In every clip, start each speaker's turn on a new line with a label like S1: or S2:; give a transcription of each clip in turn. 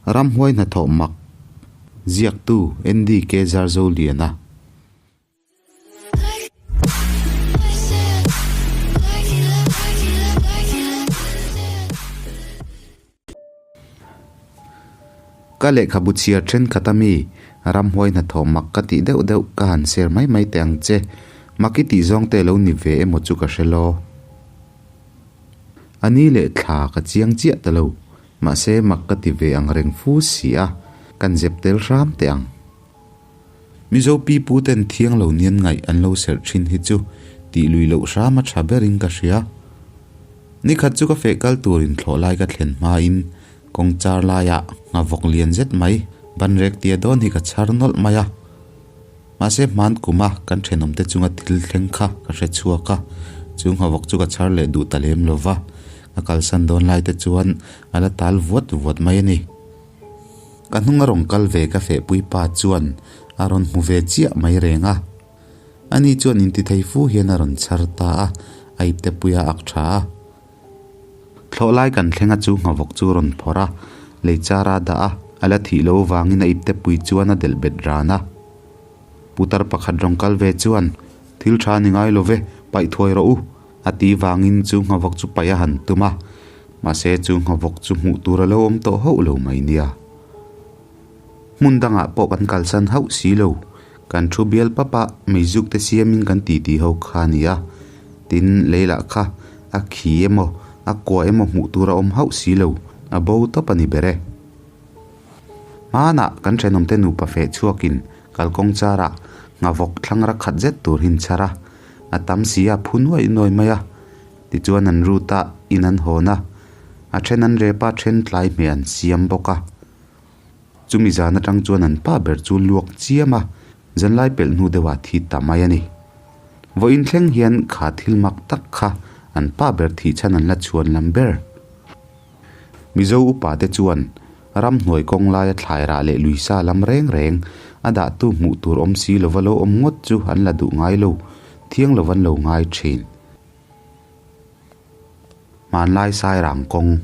S1: Ramhuai hnathawh mak ziaktu NDK Zarzoliana. Ka lehkhabu chhiar thenkhat ami ramhuai hnathawh mak ka tih deuh deuh ka han share mai mai teh ang che. Mak i tih zawng te lo ni ve emaw chu ka hre lo. A ni leh thla ka chiang chiah ta lo. Mahse mak ka ti ve ang reng fu si a, kan zep tel hram teh ang. Mizo pi pu ten thiang lo nian ngaih an lo serh thin hi chu tih lui loh hram a tha berin ka hria. Nikhat chu ka feh kal turin thlawh lai ka thlen hmain kawng char laiah nghavawk lian zet mai banrek tia dawn hi ka chhar nawlh mai a. Mahse hman kuma kan thenawmte chunga thil thleng kha ka hre chhuak a, chu nghavawk chu ka chhar leh duh ta lem lo va, ka kalsan dawn lai te chuan a la tal vuat vuat mai a ni. Ka hnung a rawn kal ve ka fehpui pa chuan a rawn hmu ve chiah mai reng a. Ani chuan intithei fu hian a rawn chhar ta a, a ipte pui a ak tha a. Thlawh lai kan thleng a chu nghavawk chu a rawn phawrh a, lei char a dah a, a la thih lo vangin a ipte pui chuan a delh bet ran a. Putar pakhat rawn kal ve chuan, Thil tha ni ngai lo ve, paih thuai rawh u, a ti vangin chu nghavawk chu paih a han tum a, mahse chu nghavawk chu hmuh tur a lo awm tawh hauh lo mai nia. Hmun dangah pawh kan kalsan hauh si lo, kan thu bial pap a, meizuk te siamin kan titi ho kha a ni a, tin leilah kha a khi emaw a kua emaw hmuh tur a awm hauh si lo, a bo tawp a ni ber e. Hmanah kan thenawmte nupa feh chhuakin kalkawng charah nghavawk thlangra khat zet tur hi an chhar a, a tam si a phu nuai nuai mai a, tichuan an rut a, in an hawn a, a then an rep a, then tlai hmeh an siam bawk a. Chumi zan atang chuan an pa ber chu luak chiam a, zanlai pelh hnu deuhah thi ta mai a ni. Vawiin thleng hian kha thil mak tak kha an pa ber thih chhan an la chhuan lam ber. Mizo upa te chuan ramhnuai kawng laia thlai rah leh luisa lam reng reng a dahtu hmuh tur awm si lova lo awm ngawt chu an la duh ngai lo, thiang lo an lo ngai thin. Hmanlai Sairang kawng.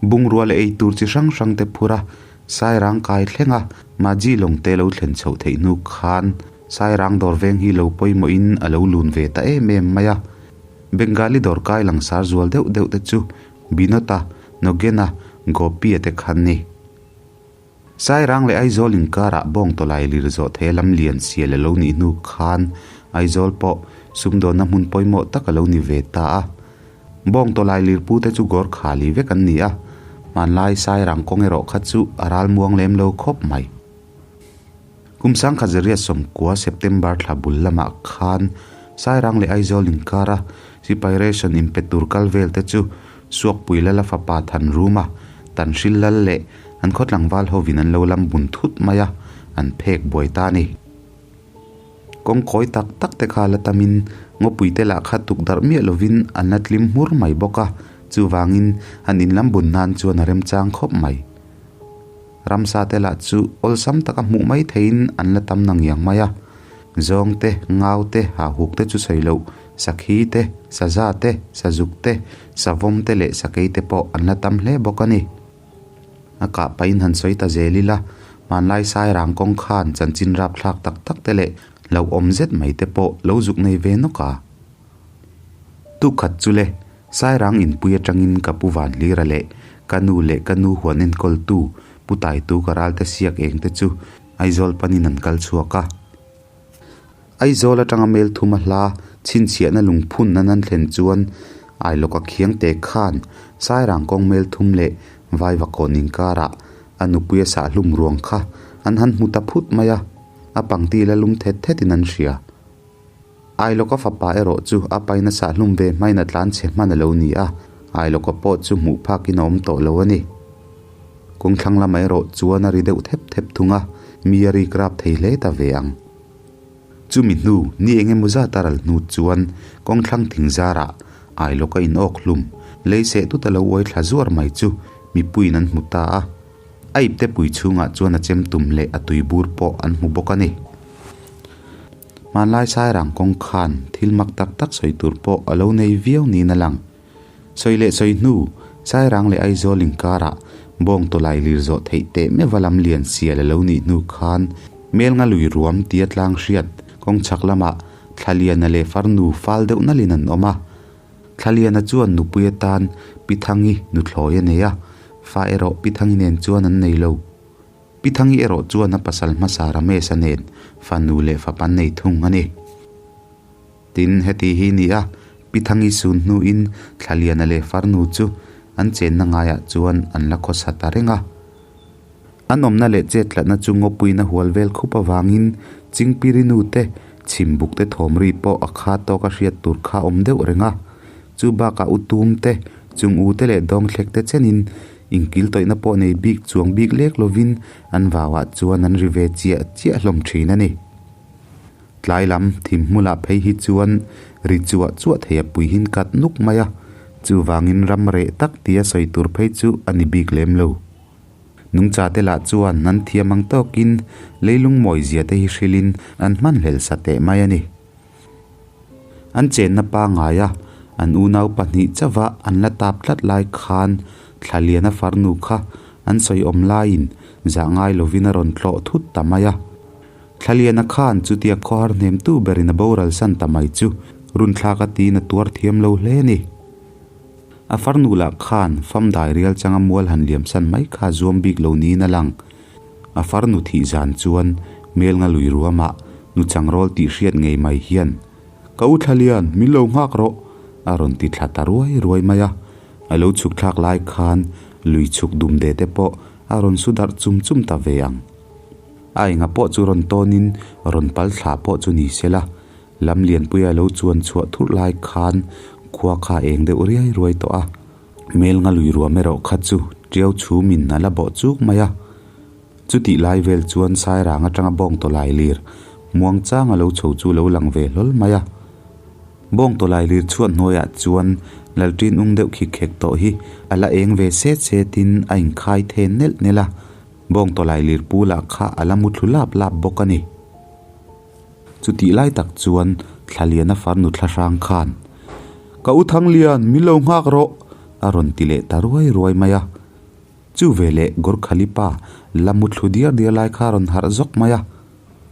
S1: Bungrua leh ei tur chi hrang hrang te phur a, Sairang kai thleng a, Maji lawng te lo thlen chhoh theih hnu khan Sairang dawr veng hi lo pawimawhin a lo lun ve ta em em mai a. Bengali dawr kai langsar zual deuh deuh te chu Binota, Nogena, Gopi-a te khan ni. Sairang leh Aizawl inkarah bawng tawlai lir zawh thei a lam lian sial a lo nih hnu khan Aizawl pawh sumdawnna hmun pawimawh tak a lo ni ve ta a. Bawng tawlai lir pute chu gawr khali vek an ni a, hmanlai Sairang kawng erawh kha chu a ral muang lem lo khawp mai. Kum sangkhat zariat 90 September thla bul lamah khan Sairang leh Aizawl inkara sipai ration inpe tur kal vel te chu Suakpui lala fapa Thanruma, Tanhril lal leh an khaw tlangval hovin an lo lam bun thut mai a, an phek buai ta a ni. Kawng kawi tak tak te kha la tamin ngawpui te lah kha tuk darh miah lovin an la tlim hmur mai bawk a, chuvangin an inlam bun nan chuan a remchang khawp mai. Ramsa te lah chu awlsam taka hmuh mai theihin an la tam na ngiang mai a, zawng te, ngau te, hahuk te chu sawi loh, sakhi te, saza te, sazuk te, savawm te leh sakei te pawh an la tam hle bawk a ni. A kah pahin han sawi ta zel ila, hmanlai Sairang kawng khan chanchin rapthlak tak tak te leh hlauhawm zet mai te pawh lo zuk nei ve nawk a. Tukhat chu le, Sairang inpui atangin ka pu Vanhlira leh ka nu leh ka nu huan enkawltu Pu Taitu ka ralte siak eng te chu Aizawl panin an kal chhuak a. Aizawl atanga mel thuma hla chhinchhiahna lungphun an han thlen chuan Ailawka khiangte khan Sairang kawng mel thum leh Vaivakawn inkarah a nupuia sahhlum ruang kha an han hmu ta phut mai a, a pangti la lum thet thetin an hria. Ailawka fapa erawh chu a paina sahhlum ve hmain a tlan chhe hman a lo ni a, Ailawka pawh chu hmuh phakin a awm tawh lo a ni. Kawngthlang lamah erawh chuan a ri deuh thep thep thung a, mi a rik rap thei hle ta ve ang. Chumi hnu, ni eng emaw zat a ral hnu chuan kawngthlang thing zarah Ailawka in awk hlum, lei seh tut a lo uai thla zuar mai chu mipuiin an hmu ta a. A ipte pui chhungah chuan a chem tum leh a tui bur pawh an hmu bawk a ni. Hmanlai Sairang kawng khan thil mak tak tak sawi tur pawh a lo nei viau niin a lang. Sawi leh sawi hnu, Sairang leh Aizawl inkarah Bawng tawlailir zawh theih teh meuh a lam lian sial a lo nih hnu khan Melnga lui ruam tia tlang hriat kawng chhak lamah Thlaliana leh farnu fal deuh nalhin an awm a. Thlaliana chuan nupui atan Pi Thangi nuthlawi a nei a, fa erawh Pi Thangi nen chuan an nei lo. Pi Thangi erawh chuan a pasal hmasa Ramesh-a nen fanu leh fapa an nei thung a ni. Tin, heti hi ni a, Pi Thangi sun hnuin Thlaliana leh farnu chu an chenna ngaiah chuan an la khawsa ta reng a. An awmna leh chettlatna chu ngawpuiin a hual vel khup avangin Chingpiri nu te, chhimbuk te thawmri pawh a kha tawk a hriat tur kha awm deuh reng a. Chu bakah u tum te, chung u te leh dawngthlek te chenin inkil tawihna pawh nei bik chuang bik lek lovin an vauah chuan an ri ve chiah chiah hlawm thin a ni. Tlai lam thim hmulah phei hi chuan ri chuah chuah thei a pui hin kat nuk mai a, chuvangin ram reh tak tia sawi tur phei chu a ni bik lem lo. Nungcha te lah chuan an thiam ang tawkin leilung mawi zia te hi hrilhin an hmanhlel sa teh mai a ni. An chenna pangngai a, an unau pahnih chauha an la tap tlat lai khan Thlaliana farnu kha an sawi awm laiin zah ngai lovin a rawn tlawh thut ta mai a. Thlaliana khan chutia khawhar hnemtu berin a boral san ta mai chu runthlak a tiin a tuar thiam lo hle a ni. A farnu lah khan famdai rial changa mual han liam san mai kha zuam bik lo niin a lang. A farnu thih zan chuan Melnga lui ruamah nu changrawl tih hriat ngei mai hian, Ka u Thlalian, min lo nghak rawh! a rawn ti thla ta ruai ruai mai a. A lo chhuk thlak lai khan lui chhuk dumde te pawh a rawn su darh chum chum ta ve ang. A enga pawh chu rawn tawnin rawn pal thla pawh chu ni se la, lam lianpuia lo chuan chhuah thurh lai khan khua kha eng deuh riai ruai tawh a. Melnga lui ruam erawh kha chu tiau chhumin a la bawh chuk mai a. Chutih lai vel chuan Sairang atanga bawng tawlai lir muang chang a lo chho chu lo lang ve hlawl mai a. Bawng tawlai lir chhuat hnuaiah chuan Lalṭin ung deuh khik khek tawh hi a la eng ve set setin a inkhai then nelh nelh a. Bawng tawlai lir pu lah kha a la mu thlu lap lap bawk a ni. Chutih lai tak chuan Thlaliana farnu thlahrang khan, Ka u Thanglian, min lo nghak rawh! a rawn ti leh ta ruai ruai mai a. Chu veleh Gorkhali pa la mu thlu diar diar lai kha a rawn harh zawk mai a.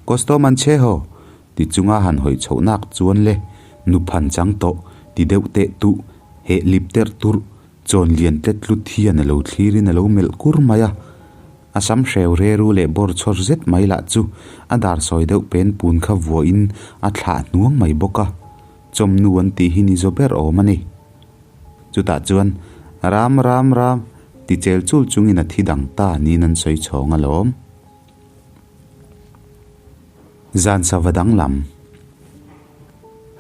S1: Kawstawm an che haw! ti chunga han hawi chhoh nak chuan le nu phan chang tawh ti deuh teh tuh heh lip terh turh Chawn lian tlet tlut hian a lo thlirin a lo melh kur mai a, a sam hreu reru leh bawr chhawr zet mai lah chu a dar sawi deuh pen pun kha vuahin a thlah hnuang mai bawk a, chawmnu an tih hi ni zaw ber awm a ni. Chutah chuan Ram ram ram ti chel chul chungin a thi dang ta niin an sawi chhawng alawm. Zan sava danglam.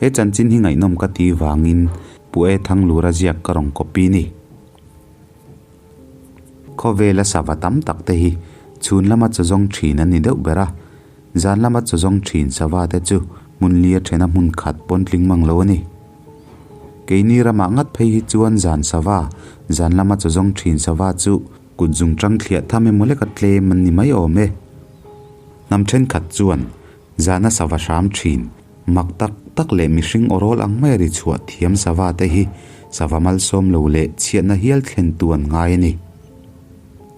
S1: He chanchin hi ngaihnawm ka ti vangin Pu E Thanglura ziak ka rawn copy ni. Khawvela sava tam tak te hi chhun lama chaw zawng thin an ni deuh ber a, zan lama chaw zawng thin sava te chu hmun lia thena hmun khat pawn tling mang lo a ni. Keini ramah ngat phei hi chuan zan sava, zan lama chaw zawng thin sava chu kut zung tang thliah tham emaw leka tlem an ni mai awm e. Hnam thenkhat chuan Zana sava hram thin, mak tak tak leh mihring awrawl ang mai a ri chhuah thiam sava te hi sava malsawm lo leh chhiatna hial thlen tu an ngai a ni.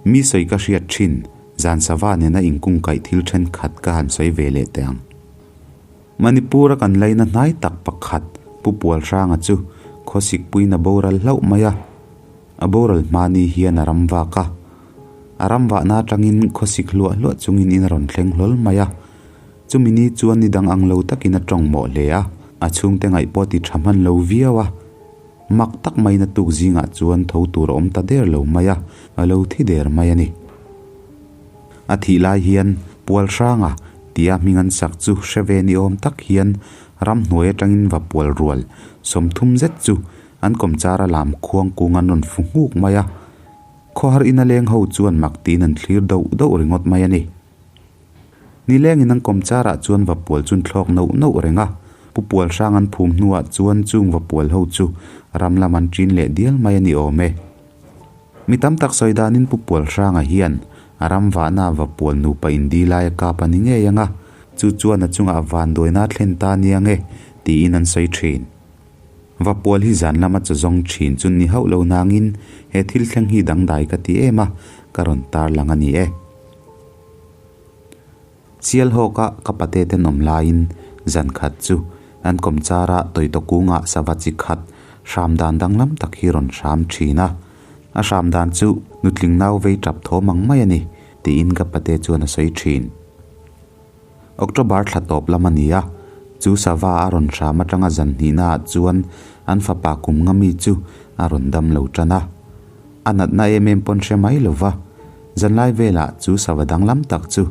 S1: Mi sawi ka hriat thin, zan sava nena inkungkaih thil thenkhat ka han sawi ve leh teh ang. Manipur a kan laina hnai tak pakhat Pu Pualhranga chu khawsikpuiin a boral hlauh mai a. A boral hmani hian a ram vak a, a ram vahna atangin khawsik hluah hluah chungin in a rawn thleng hlawl mai a. Chumi ni chuan ni dang ang lo takin a tawng mawh hle a, a chhungte ngaih pawh ti tha hman lo viau a. Mak tak maiin a tuk zingah chuan tho tur a awm ta der lo mai a, a lo thi der mai a ni. A thih lai hian Pual Hranga tia hming an sak chu hre ve ni awm tak hian ramhnuai atangin va pual rual 30 zet chu An kawmchar a lam khuang kung an rawn fu nghuk mai a, khawhar ina leng ho chuan mak tiin an thlir doh doh ringawt mai a ni. Nilengin an kawmchar ah chuan vapual chun thlawk noh noh reng a, Pu Pual hrang an phum hnuah chuan chung vapual ho chu ram lam an ṭin leh dial mai a ni awm e. Mi tam tak sawi danin Pu Pual hranga hian a ram vahna vapual nupa indi lai a kap a ni ngei ang a, chu chuan a chungah vanduaina a thlen ta nia nge tiin an sawi ṭhin. Vapual hi zan lama chaw zawng thin chu ni hauh lo nangin he thil thleng hi dangdai ka ti em a, ka rawn tarlang a ni e. Sialhawka ka pate tenawm laiin zan khat chu an kawmchara tawitawkungah sava chi khat hram dan danglam tak hi rawn hram thin a. A hram dan chu nutling nau vei tap thawm ang mai a ni, tiin ka pate chuan a sawi thin. October thla tawp lam a ni a, chu sava a rawn hram atanga zan hnihnaah chuan an fapa kum nga mi chu a rawn dam lo tan a. A natna em em pawn hre mai lo va, zanlai velah chu sava danglam tak chu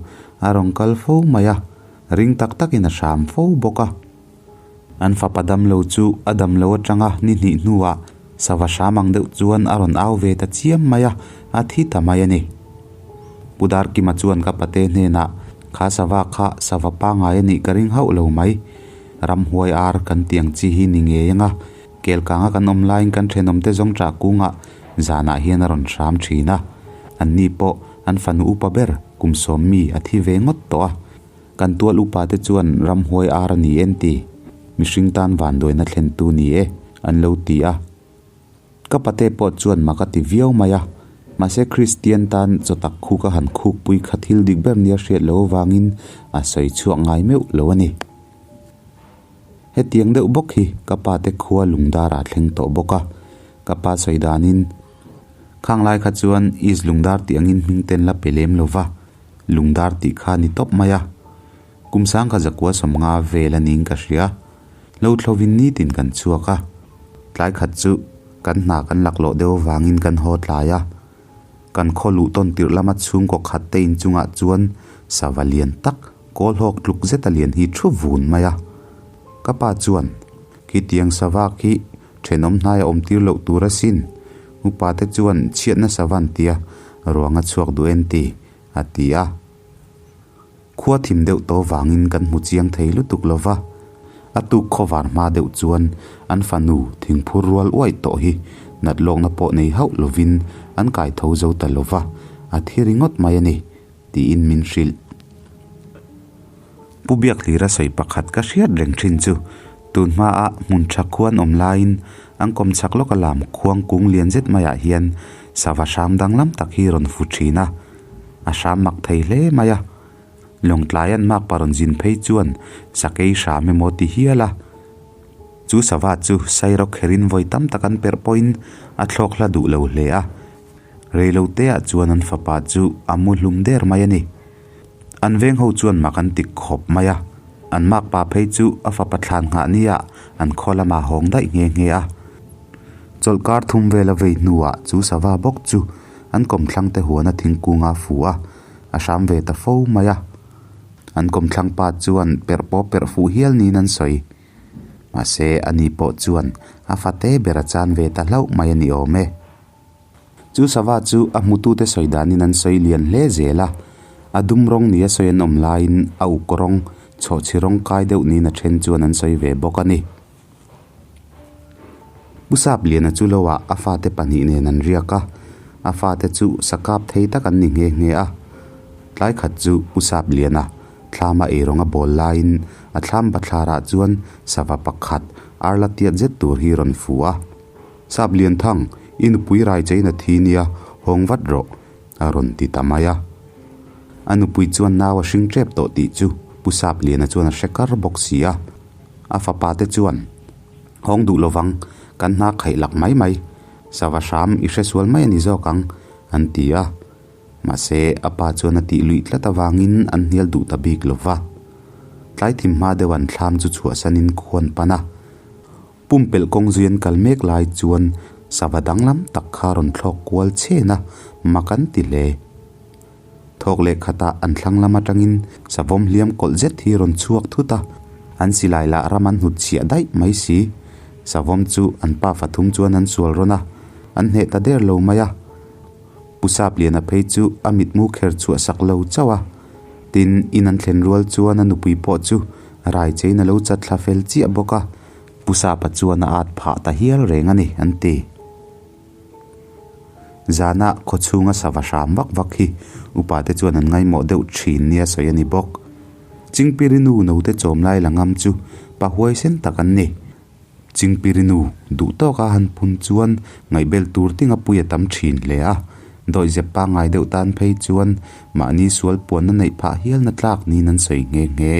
S1: a rawn kal fo mai a, ring tak takin a hram fo bawk a. An fapa damlo chu a damlo atanga ni hnih hnuah sava hram ang deuh chuan a rawn au ve ta chiam mai a, a thi ta mai a ni. Pu Darkima chuan ka pate hnenah, Kha sava kha sava pangai a nih ka ring hauh lo mai. Ramhuai ar kan tih ang chi hi ni ngei anga Kelkanga kan awm laiin kan thenawmte zawng ṭah kungah zanah hian a rawn hram ṭhin a. Anni pawh an fanu upa ber kum sawm mi a thi ve ngawt tawh a. Kan tual upate chuan ramhuai ar a ni en ti, mihring tan vanduaina thlentu ni e, an lo ti a. Ka pate pawh chuan mak a ti viau mai a. Mahse Kristian tan chaw tak khuk a han khukpui kha thil dik ber nia hriat loh avangin a sawi chhuak ngai meuh lo a ni. Hetiang deuh bawk hi ka pa te khua lungdar ah thleng tawh bawk a, ka pa sawi danin khang lai kha chuan East Lungdar tih angin hming ten la pe lem lo va, Lungdar tih kha ni tawp mai a. Kum sang kha zakua sawmnga vel a niin ka hria. Lo thlovin nitin kan chhuak a, tlai khat chu kan hna kan laklawh deuh avangin kan haw tlai a. Kan khaw luh tawn tirh lama chhungkaw khat te inchungah chuan sava lian tak kawl hawk tluk zeta lian hi thu vun mai a. Ka pa chuan, Khitiang sava khi thenawm hnai a awm tir loh tur asin. Upa te chuan chhiatna sava an tia ruang a chhuak duh en ti, a ti a. Khua thim deuh tawh vangin kan hmu chiang thei lutuk lo va, a tuk khawvar hma deuh chuan an fanu thingphur rual uaih tawh hi nat lawkna pawh nei hauh lovin an kai tho zo ta lo va, a thi ringawt mai a ni, tiin min hrilh. Pu Biakhlira sawi pakhat ka hriat reng thin chu tun hmaa hmun tha khuan awm laiin an kawm chhak lawka lam khuang kung lian zet maiah hian sava hram danglam tak hi rawn fu thin a. A hram mak thei hle mai a. Lawngtlai an mak pa rawn zin phei chuan sakei hram emaw ti hial a. Chu sava chu sairaw kherin vawi tam tak an perh pawhin a thlawk hla duh lo hle a. Reiloteah chuan an fapa chu a mu hlum der mai a ni. An veng ho chuan mak an ti khawp mai a. An mak pa phei chu a fapa thlan nghah nia an khaw lamah hawng daih nghe nghe a. Chawlhkar thum vela vei hnuah chu sava bawk chu an kawmthlang te huan a thingkung a fu a, a hram ve ta fo mai a. An kawmthlang pa chuan perh pawh perh fuh hial niin an sawi. Mahse, ani pawh chuan a fate ber a chan ve ta hlauh mai a ni awm e. Chu sava chu a hmutute sawi danin an sawi lian hle zel a, a dum rawng nia sawi an awm laiin a uk rawng, chhawhchhi rawng kai deuh niin a then chuan an sawi ve bawk a ni. Pu Sapliana chu lo ah a fate pahnih nen an riak a, a fate chu sa kap thei tak an ni nghe nghe a. Tlai khat chu Pu Sapliana thlama eirawng a bawl laiin a thlam bathlar ah chuan sava pakhat arla tiat zet tur hi rawn fu a. Saplian thang, i nupui rai chein a thi nia, hawng vat rawh, a rawn ti ta mai a. A nupui chuan nau a hring tep tawh tih chu Pu Sapliana chuan a hre kar bawk si a. A fapa te chuan, Hawng duh lovang, kan hna khaih lak mai mai, sava hram i hre sual mai a ni zawk ang, an ti a. Mahse, a pa chuan a tih luih tlat avangin an hnial duh ta bik lo va. Tlai thim hma deuh an thlam chu chhuahsanin khuan pan a. Pumpelh kawng zui an kal mek lai chuan sava danglam tak kha rawn thlawk kual chhen a, mak an ti hle. Thawk leh khatah an thlang lam atangin savawm hliam kawlh zet hi rawn chhuak thut a, an silai lah ram an hnut chhiah daih mai si. Savawm chu an pa fathum chuan an sual rawn a, an hneh ta der lo mai a. Pu Sapliana phei chu a mitmu kher chhuah sak lo chauh a, tin in an thlen rual chuan a nupui pawh chu rai chein a lo chat thla fel chiah bawk a, Pu Sapa chuan a at phah ta hial reng a ni, an ti. Zana khaw chhunga sava hram vak vak hi upa te chuan an ngaimawh deuh thin nia sawi a ni bawk. Chingpirinu note chawm lai la ngam chu pa huaisen tak an ni. Chingpirinu duh tawka han phun chuan ngaihbel tur tinga pui a tam thin hle a, dawihzep pangngai deuh tan phei chuan mahni sual puanna neih phah hialna tlak niin an sawi nghe nghe.